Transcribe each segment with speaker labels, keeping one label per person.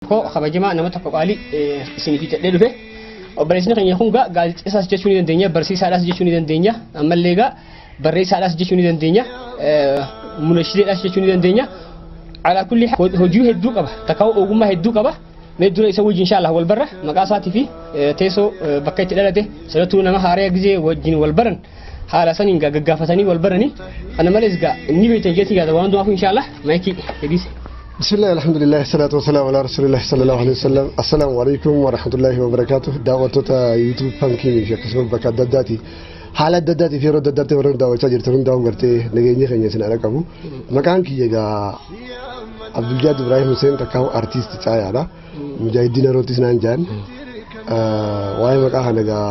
Speaker 1: Koo kabajamaa nama tokko qaalii isinii fixadhee dhufe. Obboleessni keenya kun gaa gaazexeessaas jechuu ni dandeenya, barsiisaadhaas jechuu ni dandeenya, ammallee gaa barreessaadhaas jechuu ni dandeenya, munashideedhaas jechuu ni dandeenya. Alaa kulli hojii hedduu qaba, takkaa ogummaa hedduu qaba. Mee dura isa wajjin inshallah wal barra, maqaa isaatii fi teessoo bakka itti dhalate sanattuu nama haaraa gizee wajjin wal baran haala saniin gaa gaggaafatanii wal baranii. Kana malees gaa inni beektan jeetii gaa waan hundumaaf inshallah maayikii hediise.
Speaker 2: بسم الله، الحمد لله، الصلاة والسلام على رسول الله صلى الله عليه وسلم. السلام عليكم ورحمة الله وبركاته. دعوة يوتيوب فانكي akkasuma bakka adda addaati haala adda addaati fi yeroo adda addaatti warreen daawwachaa jirtan hundaa'u gartee nageenya keenya isin ala qabu. Maqaan kiyya egaa Abduljaad Ibrahim Hussein Takkaa'u artiist caayaadha. Mujaahidiin yerootis naan jaan. Waa'ee maqaa kana egaa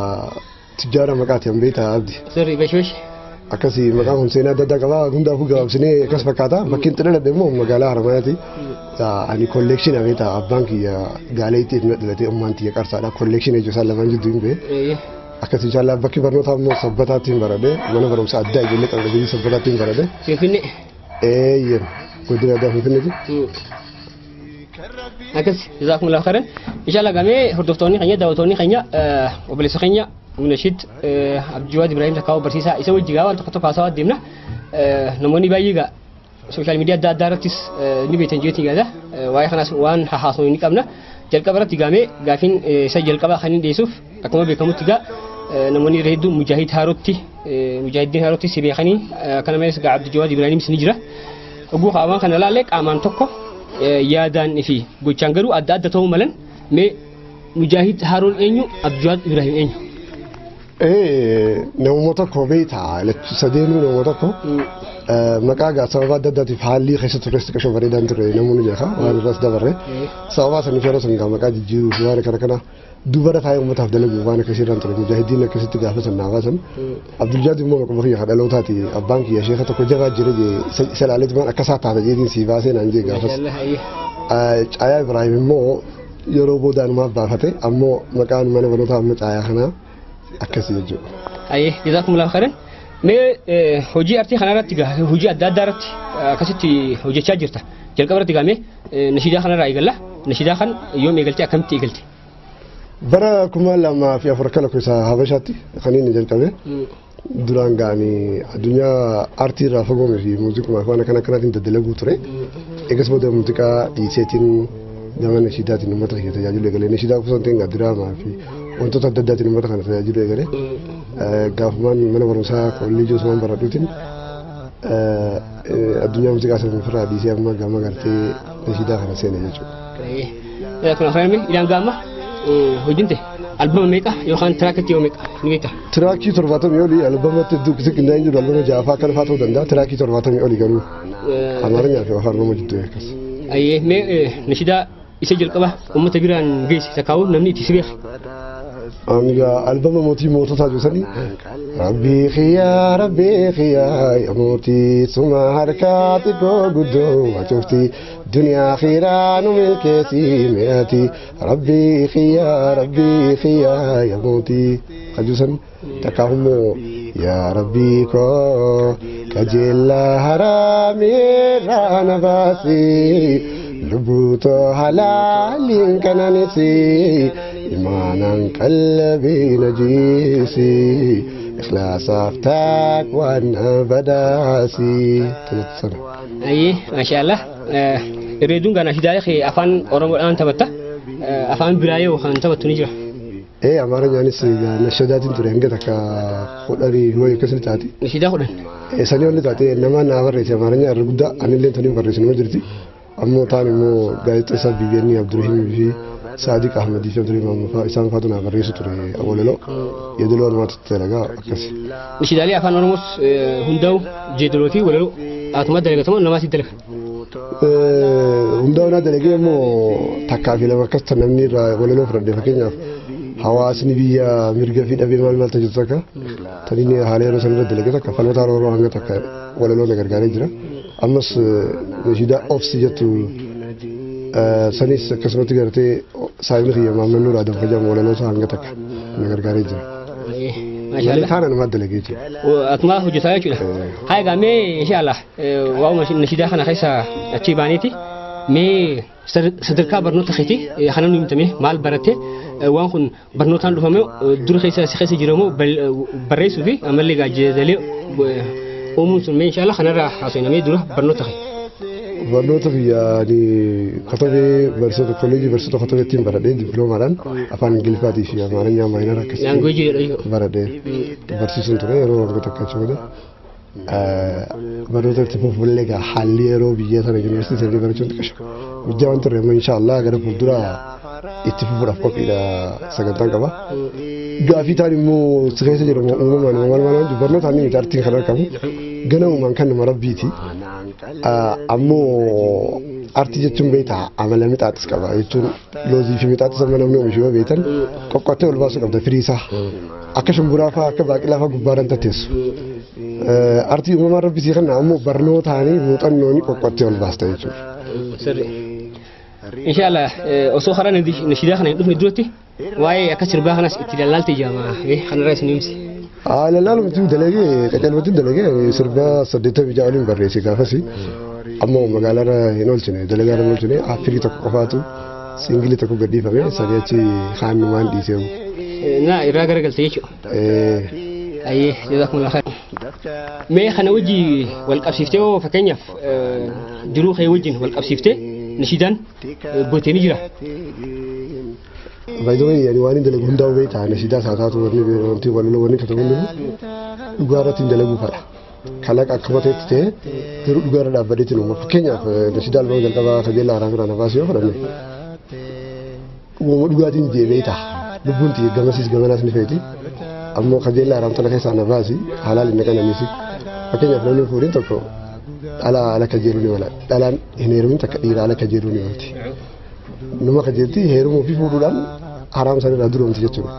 Speaker 2: tijjaara maqaati han beektaa abdi.
Speaker 1: Sirrii bashbash.
Speaker 2: Akkasii maqaan kun seenaa adda addaa qaba, hundaafuu gabaabsinee akkas fakkaata. Bakki itti dhaladhe immoo magaalaa Haramayaati. Ani kolleekshinii beektaa, abbaan kiyya gaaleetti dhalatee ummaan tiyya qarsaadha. Kolleekshinii jechuun isaan lamaan jidduu hin beeku. Akkasii inshallah bakki barnootaa immoo Sabbataatti hin baradhe, mana barumsa addaa ijoollee qabda Sabbataatti hin baradhe.
Speaker 1: Finfinnee.
Speaker 2: Eeyyee, godina addaa Finfinneeti.
Speaker 1: Akkas, jazaakumullahu khairan. Inshallah gamee hordoftoonni keenya, daawwattoonni keenya, obboleessa keenya Munashid Abdiwaad Ibrahim Takkaa'u barsiisaa isa wajji gaa waan tokko tokko haasawaa deemna. Namoonni baay'ee gaa sooshaal miidiyaa adda addaa irrattis ni beektan jeetii gaada. Waa'ee kanaas waan haasawuu ni qabna. Jalqaba irratti gaamee gaafiin isa jalqabaa kan inni dhiyeessuuf, akkuma beekamutti gaa namoonni irra hedduu Mujaahid Haarotti, Mujaahidiin Haarotti si beekanii, kana malees gaa Abdijawaad Ibraahimis ni jira. Oguu waan kana laallee qaamaan tokko, yaadaan fi gochaan garuu adda adda ta'uu malan. Mee Mujaahid Haaroon eenyu? Abdijawaad Ibrahim eenyu?
Speaker 2: Namuma tokko beektaa, sadeenuu nama tokko. Maqaa gaa sababa adda addaatiif haalli keessa turres xiqqoo bareedaan ture, namoonni beeka waan irras dabarre. Sababa saniif yeroo san gaa maqaa jijjiiruu fi waan kana kana dubara taa'ee uummataaf dalagu waan akkasii irraan ture. Mujaahidiin akkasitti gaafa san naa baasan. Abduljaad immoo maquma kiyya dhalootaati. Abbaan kiyya sheeka tokko jabaa jira jee, isa ilaaleetu waan akkasaa taata jeetiin sii baasee naan jee gaafas. Caayaa Ibrahim immoo yeroo boodaanumaaf baafate, ammoo maqaan mana barnootaa ammoo caayaa kanaa akkasii jechuudha.
Speaker 1: Ayyee, jazaakumullahu khairan. Mee hojii artii kana irratti gaa hojii adda addaa irratti akkasitti hojjechaa jirta. Jalqaba irratti gaamee nashiidaa kanarraa eegalla. Nashiidaa kan yoom eegalte, akkamitti eegalte?
Speaker 2: Bara 2004 akka lakkoofsa Habashaatti kan inni jalqabe. Duraan ga'anii addunyaa aartii irraa fagoome fi muuziquma waan akkana akkanaatiin daddalaguu ture. Eegas booda muuziqaa dhiiseetiin gama nashiidaatiin uummata kiyya tajaajilu eegale. Nashiidaa qofa osoo hin ta'in diraamaa fi wantoota adda addaatiin uummata kana tajaajilu eegale. Gaafumaan mana barumsaa kolleejii osumaan baradhuutiin addunyaa muuziqaa sana ofirraa dhiisee amma gama gartee nashiidaa kana seene jechuudha.
Speaker 1: Kun afaan ilaan gaama hojiin ta'e albama meeqa yookaan tiraakitti yoo meeqa ni beekta?
Speaker 2: Tiraakii 70 olii, albamatti hedduu qindaa'ee jiru, albama ja'afaa akkana fa'aa ta'uu danda'a. Tiraakii 70 olii garuu Amaarinyaa fi afaan Oromoo jidduu akkas.
Speaker 1: Ayyee, mee nashiidaa isa jalqaba uummata biraan geesse takkaa'u namni itti si beeke.
Speaker 2: Aniga albama mootii moototaa jiru. Rabbii xiyyaa, rabbii xiyyaa, yaa mootii suma harkaa xiqqoo guddoo wacuufti duniyaa xiiraa nu milkeessi mi'aati. Rabbii xiyyaa, rabbii xiyyaa, yaa mootii kajuusan takkaaf immoo yaa rabbii koo qajeellaa haraamiirraa na baasi, lubbuutoo halaaliin kananisi, imaanan qalbii najiisi, ikhlaasaaf taqwaan na badaasi.
Speaker 1: Ayyee, maashaallah. Irreeduun gaa nashiidaa kee afaan Oromoodhaan taphatta. Afaan biraa yoo kan taphattu ni jira?
Speaker 2: Ee, Amaarinyaanis nashadaatiin ture hanga takka 10 wayi akkasii taati.
Speaker 1: Nashiidaa 10.
Speaker 2: Sanii olli taate, nama naa barreesse Amaarinyaa irra guddaa, anillee taniin barreesse nama jirti. Ammoo taan immoo gaazexeessaa BBN Abdurrahim fi Saadiq Ahmadii fi Abdurrahim Ahmad fa'aa isaan fa'aatu naa barreessu ture walaloo. Yeedaloo anumaatti dalagaa akkasi.
Speaker 1: Nashiidaalee afaan Oromoos hundaa'u jeedaloo fi walaloo atuma dalagatamoo namaas dalaga?
Speaker 2: Hundaa'u naa dalagee, immoo takkaa fi lama akkas tan namni irraa walaloo fudhadhe, fakkeenyaaf hawaasni biyya mirga fi dhabee maal maal tajaajiltu takka tan inni haala yeroo sanarra dalagee takka falmata Oromoo hanga takka walaloo na gargaaree jira. Ammas nashiidaa obsi jettu sanis akkasumatti gartee saayibni kiyya Maamman Nuur Adam fayyadamu walaloo isaa hanga takka na gargaaree jira. Malee taana namaa dalagee jira.
Speaker 1: Atuma hojjetaa jechuudha. Haa, egaa mee inshallah waa'uma nashiidaa kana keessa achi baaniiti. Mee sadarkaa barnoota keetii kana nu himtame maal baratte waan kun barnootaan dhufame dura keessa si keessa jiramoo barreessuu fi ammallee gaazexaalee uumuun sun mee inshallah kanarraa haasofnamee dura barnoota kee.
Speaker 2: Barnoota biyya ni katabee barsiisota kolleejii barsiisota katabeettiin baradhee dippiloomaadhaan afaan Ingiliffaatii fi Amaarinyaa maayinara akkasitti baradhee barsiisuun ture yeroo waggaa takka achi booda. Barnoota itti fufullee egaa haalli yeroo biyya sana yuunivarsiitii sirrii barachuun xiqqasho. Mijaa waan turre amma inshaallah gara fuuldura itti fufuudhaaf qophiidha sagantaan qaba. Gaafii ta'an immoo si keessa jiru uumamaan maal maal barnootaan ni miti artiin kan argamu. Ganamumaan kan nama rabbiiti. Ammoo artii jechuun beektaa amala mixaaxis qaba jechuun loozii fi mixaaxis amma namni oomishu yoo beektan qoqqottee ol baasuu qabda firii isaa. Akka shumburaa fa'aa akka baaqelaa fa'aa gubbaadhaan tatteessu. Artii uumamaan rabbisii kana ammoo barnootaanii muuxannooni qoqqottee ol baasta jechuudha.
Speaker 1: Sirri. Inshallah osoo karaa nashiidaa kana hin dhufne duratti waa'ee akka sirbaa kanas itti lallaalte jaama kanarraa isin himsi.
Speaker 2: Lallaalumti dalagee qaccalumatti dalagee sirba 86 waliin barreesse gaafasi. Ammoo magaalaarra hin oolchine dalagaarra hin oolchine afirii tokko qofaatu siingilii tokko gadhiifame sadii achi haannumaan dhiisee.
Speaker 1: Na irraa garagalte jechuudha. Ayyee jazakumullah khair. Mee kana wajji wal qabsiiftee hoo fakkeenyaaf jiruu kee wajjin wal qabsiiftee nashiidaan gootee ni jira.
Speaker 2: By the way, yani waan hin dalagu hundaa'u beektaa nashiidaa isaa taatu wanni wanti walaloo wanni katabu hundi dhugaa irratti hin dalaguu fadha. Kalaqa akkuma ta'etti ta'ee garuu dhugaa irra dhaabbateetti uuma. Fakkeenyaaf nashiidaa albama jalqabaa kajeellaa haaraa biraan hafaas yoo fudhanne uumama dhugaatiin jee beektaa lubbuun tiyya gamasiis gamanaas ni feeti. Ammoo kajeellaa haraam tana keessaa na baasi halaal hin naqananiisi. Fakkeenyaaf namni fuudhin tokko dhalaa ala kajeeluu ni mala. Dhalaan hin heerumin takka dhiira ala kajeeluu ni malti. Nama kajeelti heerumuu fi fuudhuudhaan haraam sana irraa duroomti jechuudha.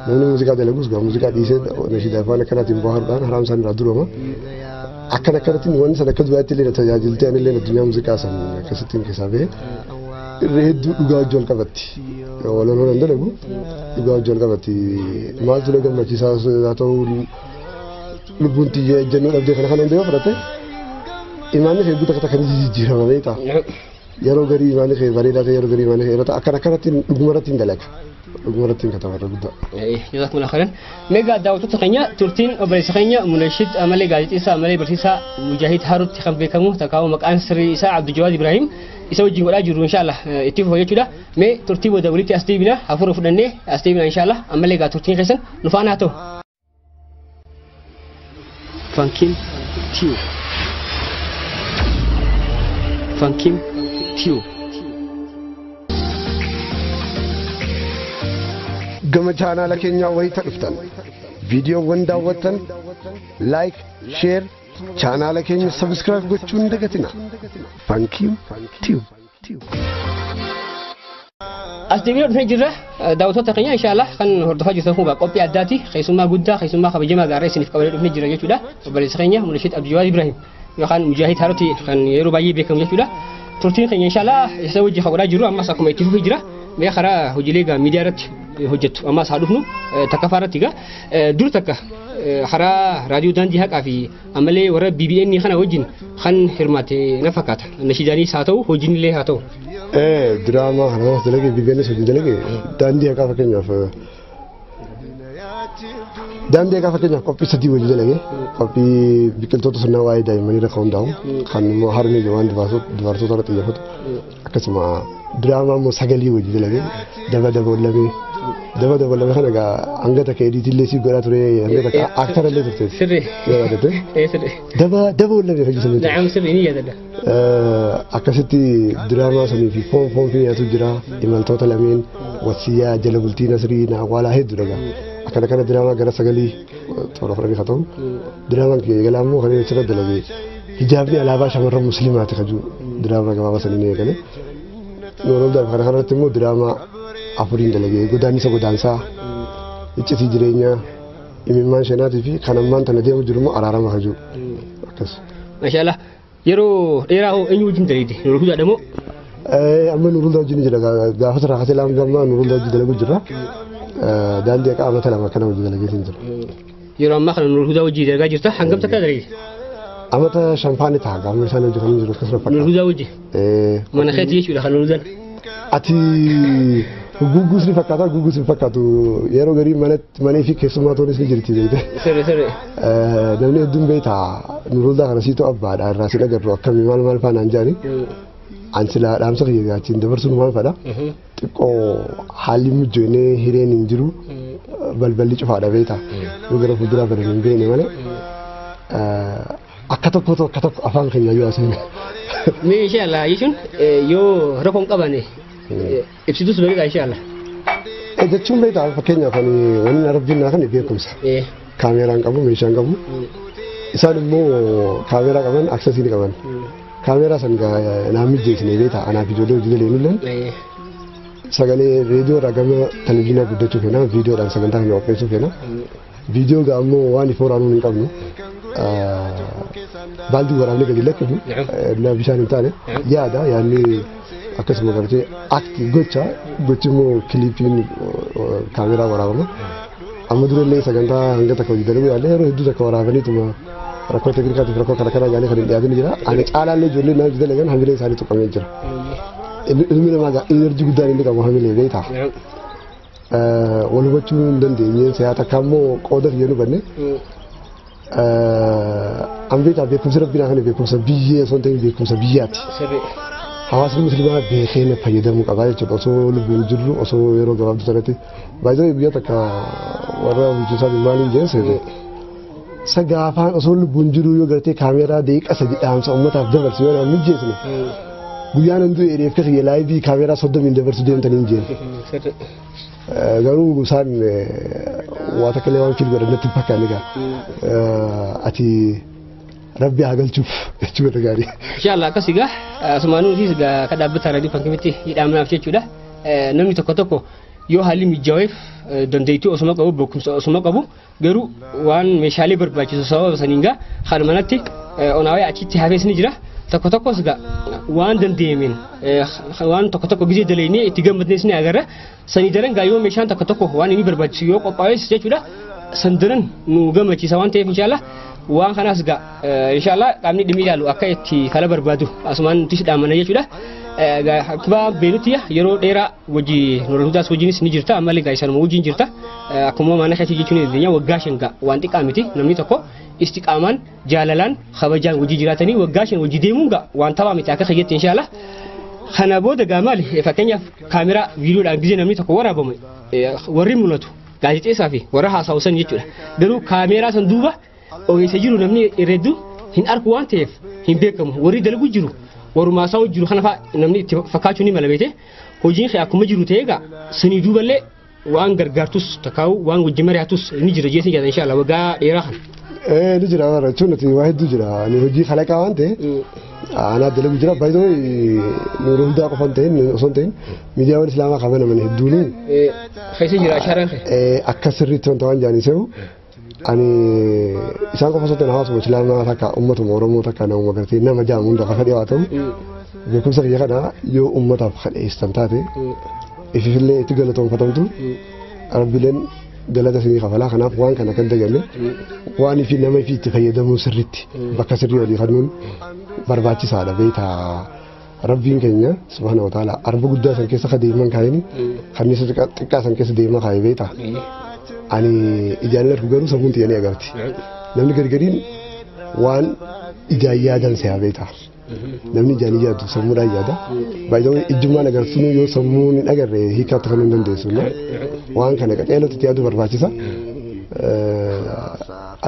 Speaker 2: Namni muuziqaa dalagus gaa muuziqaa dhiisee nashiidaa afaan akkanaatiin bohaaruudhaan haraam sana irraa durooma. Akkana akkanatti wanni sana akka duraatti illee tajaajiltee anillee addunyaa muuziqaa san akkasittiin keessaa bahee irra hedduu dhugaa wajji wal qabatti. Walaloon hin dalagu dhugaa wajji wal qabatti. Maaltu na gammachiisaa haa ta'u lubbuun tiyya ejjennoo dhabdee kana kana hunda yoo fudhatte imaanni kee guutuu takka takka ni jijjiirama beektaa. Yeroo garii imaanni kee bareedaa ta'e yeroo garii imaanni kee yeroo ta'e akkana akkanatti dhuguma irratti hin dalaga. Dhuguma irratti hin katabarra guddaa.
Speaker 1: Jazakumullah khairan. Meegaa daawwattoota keenya turtiin obboleessa keenya Munashid amalee gaazexeessaa amalee barsiisaa Mujaahid Haarutti kan beekamu takkaa'u maqaan sirrii isaa Abdul Ibrahim isa wajjin godhaa jirru inshallah itti fufa jechuudha. Mee turtii booda walitti as deebina hafuura fudhannee as deebina inshallah amalee gaa turtiin keessan nu faana haa ta'u. Funkin Tube. Funkin Tube.
Speaker 2: Gama chaanaala keenyaa wayita dhuftan viidiyoowwan daawwattan laayik sheer chaanaala keenya sabskiraayib gochuu hin dagatina. Funkin Tube.
Speaker 1: As deebinee dhufnee jirra daawwattoota keenya inshallah kan hordofaa jirtan kun qophii addaati keessummaa guddaa keessummaa kabajamaa gaarii isiniif qabannee dhufnee jira jechuudha. Obboleessa keenya Munashid Abdul Ibrahim yookaan Mujaahid Haarutti kan yeroo baay'ee beekamu jechuudha. Turtiin keenya inshallah isa wajji kan godhaa jirru ammas akkuma itti fufee jira. Mee karaa hojiilee gaa miidiyaa irratti hojjettu ammas haa dhufnu takka irratti gaa dur takka karaa raadiyoo daandii haqaa fi ammallee warra BBN kana wajjin kan hirmaate na fakkaata. Nashiidaanis haa ta'u hojiin illee haa ta'u.
Speaker 2: Diraamaa kanaas dalagee BBN hojii dalagee daandii haqaa fakkeenyaaf daandii haqaa fakkeenyaaf qophii sadii hojii dalagee qophii biqiltoota sirnaa waa'ee daa'immanii irra kan hundaa'u kan immoo harmee waan dubartoota irra xiyyeeffatu akkasuma diraamaa immoo sagalii hojii dalagee daba daboollamee daba daboollamee kana egaa hanga takka ediitillee si godhaa ture hanga takka aaktara illee turte.
Speaker 1: Sirri.
Speaker 2: Yoo
Speaker 1: Sirri.
Speaker 2: Daba daboollamee hojii sanii.
Speaker 1: Naam sirri ni yaadadha.
Speaker 2: Akkasitti diraamaa sanii fi foon foon fi jira imaltoota lameen wasiyyaa jala bultii nasrii naawwaalaa hedduu dhagaa. Akkana kana diraamaa gara sagalii toora fudhanii haa ta'u diraamaan kiyya eegalaa immoo kan inni achirra dalagee hijaabni alaabaa shamarran musliimaati kan jiru diraamaa gabaabaa sanii ni eegale. Noorol kana kanarratti immoo diraamaa afuriin dalagee godaannisa godaansaa iccitii jireenyaa imimmaan shanaatii fi kan ammaan tana deemu jiru immoo araarama kan jiru akkas.
Speaker 1: Maashaallah yeroo dheeraa hoo eenyu wajjin dalagde Nurul Hudaa moo?
Speaker 2: Amma Nurul Hudaa wajjin jira gaafa irraa kaasee lama gammaa Nurul Hudaa wajjin dalagu jira. Daandii haqaa amata lama kana hojii dalageetiin jira.
Speaker 1: Yeroo ammaa kana Nurul Hudaa wajjin dalagaa jirta hangam takka dalagde?
Speaker 2: Amata shanfaani ta'a gaama isaan hojjetamuu jiru akkasuma fakkaata.
Speaker 1: Nurhudaa wajji. Mana keetii jechuudha kan Nurhudaan.
Speaker 2: Ati guguus ni fakkaata guguus hin fakkaatu yeroo garii manee fi keessummaa toonis ni jirti beekte.
Speaker 1: Sirri sirri.
Speaker 2: Namni hedduun beektaa Nurhudaa kana siitu abbaadha irraa si agarru akkamii maal maal faanaan jaani. An silaa dhaamsa kiyya gaachiin dabarsuun maal fadha. Xiqqoo haalli mijoonee hireen hin jiru balballi cufaadha beektaa. Yoo gara fuulduraa badan hin beekne malee. Akka tokko akka tokko afaan keenya yoo haasofne.
Speaker 1: Mee inshallah jechuun yoo rakkoon qabane ibsitus bareeda inshallah.
Speaker 2: Jechuun beektaa fakkeenyaaf ani wanni rabbiin naa kan beekumsa. Kaameeraan qabu meeshaan qabu. Isaan immoo kaameeraa qaban aksesii ni qaban. Kaameeraa san naa mijeessine beektaa anaaf ijoollee hojii daleenulleen. Sagalee reediyoo irraa gama televizyiinaa guddachuu feena viidiyoodhaan sagantaa keenya qopheessuu feena. Viidiyoo gaa immoo waan ifa waraanuu hin qabnu. Baaldii waraabnee gadi lakkifnu bishaan hin taane yaada yaadni akkasuma gartee akti gocha gochi immoo kiliipiin kaameeraa waraabama. Amma durallee sagantaa hanga takka hojii dalaguu yaallee yeroo hedduu takka waraabaniituma rakkoo teeknikaatiif rakkoo kana kana yaallee kan hin dhiyaatin jira. Ani caalaallee ijoollee naa hojii dalagan hamilee isaanii tuqamee jira. Ilmi namaa gaa enerjii guddaan inni qabu hamilee beektaa. Wal hubachuu hin dandeenye siyaa takka immoo qooda kiyya nu banne. An beektaa beekumsi rabbiin kana beekumsa biyyee osoo hin ta'in beekumsa biyyaati. Hawaasni musliimaa beekee na fayyadamuu qabaa jechuudha osoo lubbuun jirru osoo yeroo gabaabduu sanatti baay'ee biyya takka warra bulchiinsaa maaliin jeen sagaafaan osoo lubbuun jiru yoo gartee kaameeraa daqiiqa sadi dhaamsa uummataaf dabarsu yoo naan mijeessine guyyaan hunduu dheereef kiyya laayivii kaameeraa 30 dabarsu deemtanii hin jeen. Garuu isaan waa takka illee waan fiil godhan natti hin fakkaanne gaa. Ati rabbi haa galchuuf jechuudha gaarii.
Speaker 1: Inshallah akkas egaa asumaanuu nutis egaa akka dhaabbata raadiyoo kan kamitti hidhaamnaaf jechuudha. Namni tokko tokko yoo haalli mijaa'eef dandeettii osuma qabu beekumsa osuma qabu garuu waan meeshaalee barbaachisu sababa saniin gaa kan manatti onaawee achitti hafees ni jira. Tokko tokkos egaa waan dandeenyeen waan tokko tokko gizee dalaynee itti gammadnees ni agarra. Sanii daran gaa yoo meeshaan tokko tokko waan inni barbaachisu yoo qophaa'es jechuudha. San daran nu gammachiisa waan ta'eef inshallah waan kanaas gaa inshallah qaamni dhimmi ilaalu akka itti kala barbaadu asumaan nutis dhaamana jechuudha. Akkuma beeknutti yeroo dheeraa wajji Nurhudaas wajjinis ni jirta ammallee gaa isaanuma wajjin jirta. Akkuma mana keetii jechuun ni dandeenya waggaa 5 gaa waan xiqqaa miti namni tokko istiqaamaan jaalalaan kabajaan wajji jiraatanii waggaa 5 wajji deemuun gaa waan taphaa miti akka kiyyetti inshallah. Kana booda gaa maali fakkeenyaaf kaameraa viidiyoodhaan gizee namni tokko waraabamu warri mul'atu gaazexeessaa fi warra haasa'u san jechuudha. Garuu kaameeraa san duuba ogeessa jiru namni irreeddu hin argu waan ta'eef hin beekamu warri dalagu jiru warumaa isaa jiru kana fa'a namni itti fakkaachuu ni mala beete hojiin kee akkuma jiru ta'ee gaa sanii duuballee waan gargaartus takkaa'u waan wajji mari'atus ni jira jeesni jira inshallah waggaa dheeraa kana.
Speaker 2: Ni jira warra jechuun nuti waa hedduu jira ani hojii kalaqaa waan ta'e anaa dalagu jira baay'ee Nurhudaa qofa hin ta'in osoo hin ta'in miidiyaawwan islaamaa qaban naman hedduun
Speaker 1: Keessa jira ashaaraan kee.
Speaker 2: Akka sirriitti wanta waan jaanii se'u ani isaan qofa osoo ta'in hawaasuma islaamaa takka uummatuma Oromoo takka nama gartee nama jaamu hunda kafa dhiyoo ta'u beekumsa kiyya kana yoo uummataaf kadheessan taate ififillee itti galatoonfatamtu rabbileen galata isinii kafalaa kanaaf waan kana kan daganne waan ifi nama ifi itti fayyadamuu sirriitti bakka sirrii walii kennuun barbaachisaadha beektaa rabbiin keenya subhaana wa ta'ala arba guddaa san keessa ka deeman kaayini kanniisa xiqqaa san keessa deemaa kaaye beektaa ani ijaan argu garuu sammuun xiyya ni agarti namni gargariin waan ijaan yaadan se'a beektaa namni ijaan yaadu sammuudhaan yaada baay'ee ijjummaan agarsiisnu yoo sammuun hin agarre hiikaatti kan hin dandeessu waan kana qaceelatti itti yaadu barbaachisa.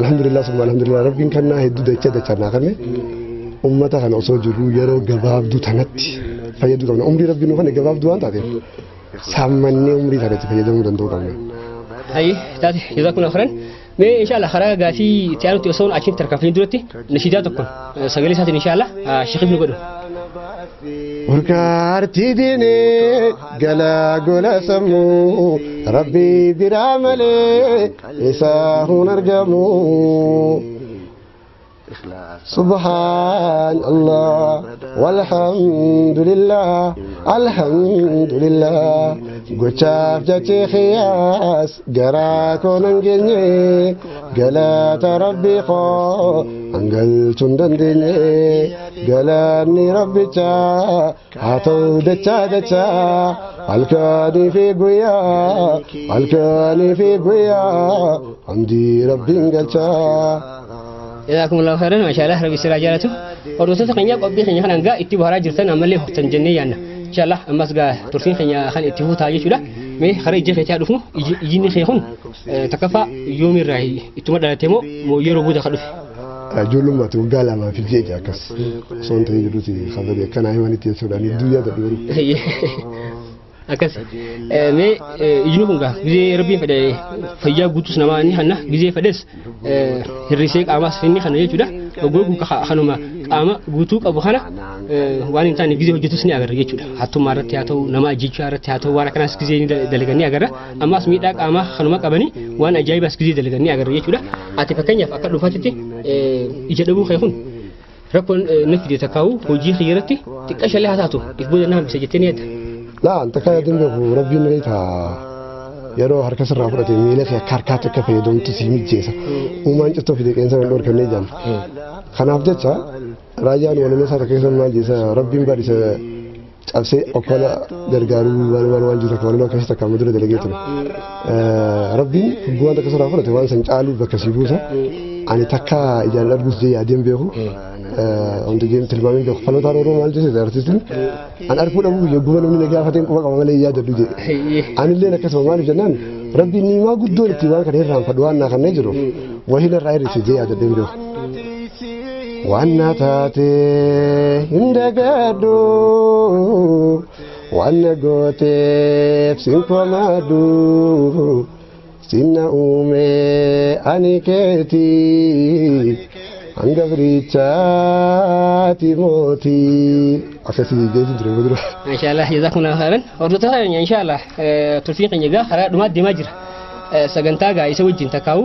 Speaker 2: Alhamdulillah summa alhamdulillah rabbiin kannaa hedduu dachaa dachaa naa kanne ummata kana osoo jirru yeroo gabaabduu tanatti fayyaduu qabna umrii rabbiin nu kana gabaabduu waan taateef saammannee umrii tanatti fayyadamuu danda'uu qabna.
Speaker 1: Ayi taate jazakumullahu khairan. Mee inshallah karaa gaafii itti aanutti osoo achiin tarkaanfiin duratti nashiidaa tokkoon sagalee isaatiin inshallah sheekif nu godhu.
Speaker 2: Urkaartii diinee galaa gola sammuu rabbii biraa malee isaa hin argamu. سبحان الله والحمد لله Alhamdulillah gochaaf jecha xiyaas garaa koo nan geenye galata rabbi koo hangalchuun dandeenye galanni rabbichaa haa ta'u dachaa dachaa halkanii fi guyyaa halkanii fi guyyaa hamdii rabbiin galchaa.
Speaker 1: جزاكم الله خيرا ما شاء الله ربي سرا جالته hordoftoota keenya qophii keenya kanaan gaa itti bohaaraa jirtan ammallee hojjetan jennee yaanna inshallah ammas gaa turtiin keenya kan itti fuutaa jechuudha mee karaa ija keetii dhufnu ijinni kee kun takkaffaa yoomirraa ittuma dhalate moo yeroo booda ka dhufe
Speaker 2: Ijoollummaatti waggaa lamaa fi ji'a akkas osoo hin ta'in jiruuti kabajee akkanaa himanitti jechuudhaan hedduu yaada dhiyoon.
Speaker 1: Akkas mee ijni kun gaa gizee rabbiin fedhe fayyaa guutus namaa inni hanna gizee fedhes hir'isee qaamaas inni hanna jechuudha gogu kanuma qaama guutuu qabu kana waan hin taane gizee hojjetus ni agarra jechuudha hattummaa irratti haa ta'u nama ajjechaa irratti haa ta'u waan akkanaas gizee ni dalagan ni agarra ammas miidhaa qaamaa kanuma qabanii waan ajaa'ibaas gizee dalagan ni agarra jechuudha ati fakkeenyaaf akka dhuunfaatti ija dhabuu kee kun rakkoon na fide takkaa'u hojii kee irratti xiqqa shallee haa taatu if booda na hambisa jettee ni yaadda.
Speaker 2: Laa anta kan yaadin beeku rabbiin reeta yeroo harka sirraa fudhate miila kee akka harkaatti akka fayyadamtu si mijjeessa. Uumaan cittoo fide qeensa kan dhorkannee jaan. Kanaaf jecha raayyaan walaloo isaa takka maal jeessa rabbiin badisa cabsee okkola gargaaruu waan waan waan jiru takka walaloo akkasii takka amma dura dalagee ture. Rabbiin waan takka sirraa fudhate waan san caaluu bakka si buusa. Ani takka ijaan arguus jee yaadeen beeku. Hundi jeen tilmaameen beeku falmataan Oromoo maal jechuudha artistiin an arguu dhabuu yogguma namni na gaafateen quba qaba malee yaadadhu jedhe. Anilleen akkasuma maaliif jennaan rabbiin niimaa guddoon itti waan kana irraanfadhu waan naa kannee jiru wahiin irraa hir'ise jee yaadadheen beeku. Waan na taate hin dagadhu waan na gooteef sin komadhu sinna uume ani keetii. Hanga birichaati mootii akkasii jechuun ture dura.
Speaker 1: Inshaallah jazakumullahu khairan. Hordoftoota keenya inshaallah turtiin keenya egaa karaa dhumaa deemaa jira. Sagantaa gaa isa wajjin takkaa'u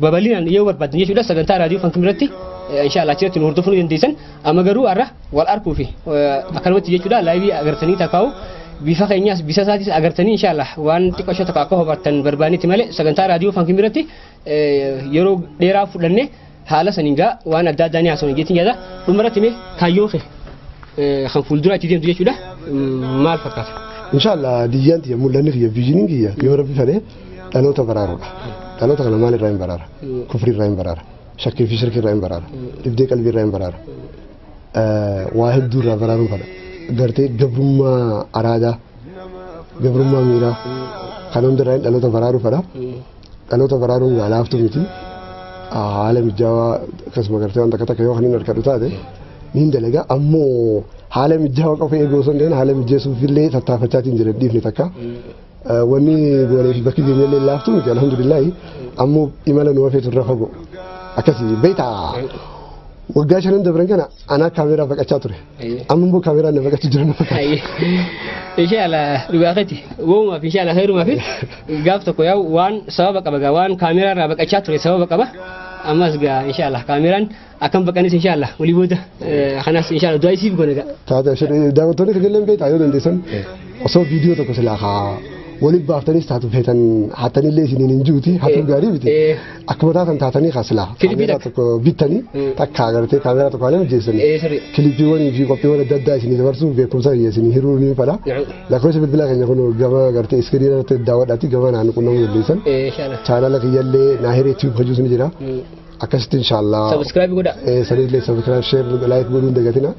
Speaker 1: babal'inaan yoo barbaadan jechuudha sagantaa raadiyoo fankim irratti inshaallah achirratti nu hordofuu ni dandeessan. Amma garuu har'a wal arguu fi akkanumatti jechuudha laayivii agartanii takkaa'u bifa keenyaas bisa isaatis agartanii inshaallah waan xiqqoo ishee tokko akka hubattan barbaannetti malee sagantaa raadiyoo fankim irratti yeroo dheeraa fudhannee haala saniin gaa waan adda addaa ni haasofna jechuun yaada dhumarratti mee kaayyoon kee kan fuuldura itti deemtu jechuudha maal fakkaata?
Speaker 2: Inshallah diyyaan tiyya mul'anni kiyya viizhiniin kiyya yoo rabbi fedhe dhaloota baraaruudha. Dhaloota kana maal irraa hin baraara? Kufrii irraa hin baraara. Shakkii fi shirkii irraa hin baraara. Dhibdee qalbii irraa hin baraara. Waa hedduu irraa baraaruun fedha. Gartee gabrummaa araadaa, gabrummaa miiraa kan hundarraa dhaloota baraaruu fedha. Dhaloota baraaruun gaa laaftuu miti. Haala mijaawaa akkasuma gartee waan takka takka yoo kan hin harkadhu taate niin dalaga ammoo haala mijaawaa qofa eeguu osoo hin ta'in haala mijeessuuf illee tattaafachaatiin jira dhiifne takka. Wanni goonee fi bakki keenya illee laaftuu miti alhamdulillahi ammoo imala nu hafeetu irra fagoo akkasii beektaa waggaa shanan dabran kana anaa kaameeraa baqachaa ture amma immoo kaameeraan na baqachuu jira na fakkaata.
Speaker 1: Inshallah dhugaafati woomaa fi inshallah khairumaa fi gaaf tokko yaa waan sababa qaba gaa waan kaameeraa irraa baqachaa ture sababa qaba. Ammas gaa inshallah kaameeraan akkam baqanis inshallah walii booda kanas inshallah du'aa isiif goone gaa.
Speaker 2: Taate daawwattoonni kajalleen beektaa yoo dandeessan osoo viidiyoo tokko silaa haa waliif baaftanis taatu feetan hatanillee isiniin hin jiruuti hatuun gaarii miti akkuma taatan taatanii kaasilaa kaameeraa tokko bittanii takka agartee kaameeraa tokko haala mijeessanii kilipiiwwanii fi qophiiwwan adda addaa isinii dabarsuuf beekumsa isinii hiruu ni fala lakkoofsa bilbilaa keenya kun gama agartee iskiriin irratti daawwadhaati gama naan qunnamuu dandeessan chaanala kiyyallee naahiree tiiyuub hajuus ni jira akkasitti inshaallah
Speaker 1: Subscribe godha.
Speaker 2: Sanillee subscribe share like godhuu hin dagatina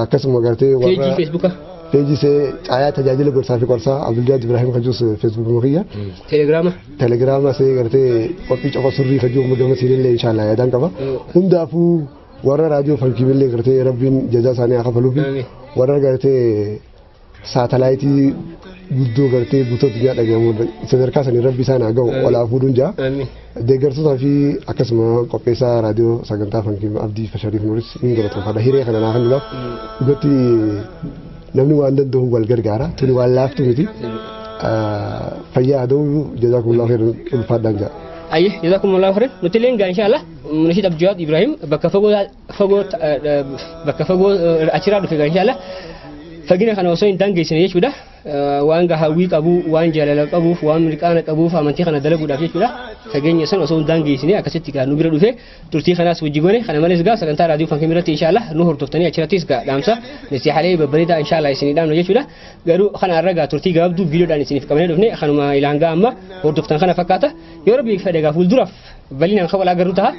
Speaker 2: akkasuma agartee warra
Speaker 1: Peejii Feesbuuka.
Speaker 2: Peejii see caayaa tajaajila gorsaa fi qorsaa Abduljaad Ibrahim kajuus Feesbuuk kiyya.
Speaker 1: Telegiraama.
Speaker 2: Telegiraama see gartee qophii coqa surrii kajuu gama siinillee inshaallah yaadaan qaba. Hundaafuu warra raadiyoo fankiimillee gartee rabbiin jazaa isaanii haa kafaluufi warra gartee saatalaayitii guddoo gartee guutuu addunyaa dhagahamu sadarkaa sanii rabbi isaan haa ga'u olaa fuudhuun jaa. Deeggartootaa fi akkasuma qopheessaa raadiyoo sagantaa fankiim Abdii Fashariif Nuuris ni galateeffadha. Hiree kana naa kennuudhaaf dhugatti namni waan danda'u wal gargaara tuni waan laaftu miti. Fayyaa haa ta'u jazaakumullahu khairan ulfaadhaan jaa.
Speaker 1: Ayyee jazakumullahu khairan nuti illee gaa inshallah Munashid Abdiwaad Ibrahim bakka fagoo fagoo bakka fagoo achirraa dhufe gaa inshallah Fagina kana osoo hin daangeessine jechuudha. Waan hawwii qabu, waan jaalala qabuuf, waan mirqaana qabuuf amantii kana dalaguudhaaf jechuudha. Fageenya san osoo hin daangeessine akkasitti gaa nu bira dhufe turtii kanaas wajji goone. Kana malees gaa sagantaa raadiyoo Fankiim irratti inshaallah nu hordoftanii achirrattis gaa dhaamsa nasiihaalee babbareedaa inshaallah isinii dhaamna jechuudha. Garuu kana irra gaa turtii gabaabduu viidiyoodhaan isiniif qabnee dhufne kanuma ilaan gaa amma hordoftan kana fakkaata. Yoo Rabbi fedhe gaa fuulduraaf bal'inaan kan wal agarru ta'a.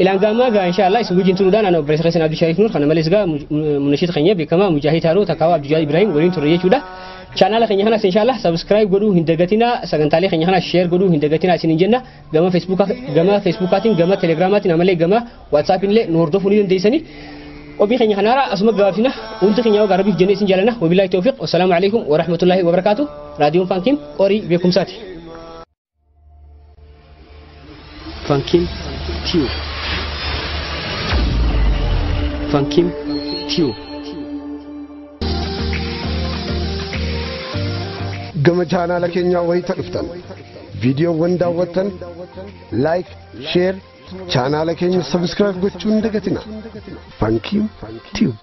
Speaker 1: Ilaan gaamaa gaa inshaallah isin wajjin turuudhaan ana obboleessa keessan Abdii Shariif Nuur, kana malees gaa munashid keenya beekamaa Mujaahid Haaroo Takkaawaa Abdii Ibrahim waliin turre jechuudha. Chaanaala keenya kanas inshaallah subscribe godhuu hin dagatinaa, sagantaalee keenya kanas share godhuu hin dagatinaa isiniin jenna. Gama Feesbuukaa, gama Feesbuukaatiin, gama Telegiraamaatiin, amalee gama Waatsaappiin illee nu hordofuu ni dandeessanii. Qophii keenya kanaara asuma gabaabsina. Hundi keenya yoo Rabbiif jennee isin jaalanna. Wabillahi tawfiq. Wassalaamu alaikum warahmatullahi wabarakaatu. Raadiyoon Fankiin qorii beekumsaati. Fankiin Tube. Fankiin Tube.
Speaker 2: Gama chaanaala keenyaa wayita dhuftan, viidiyoowwan daawwattan like, share, chaanaala keenya subscribe gochuu hin dagatina. Fankiin Tube.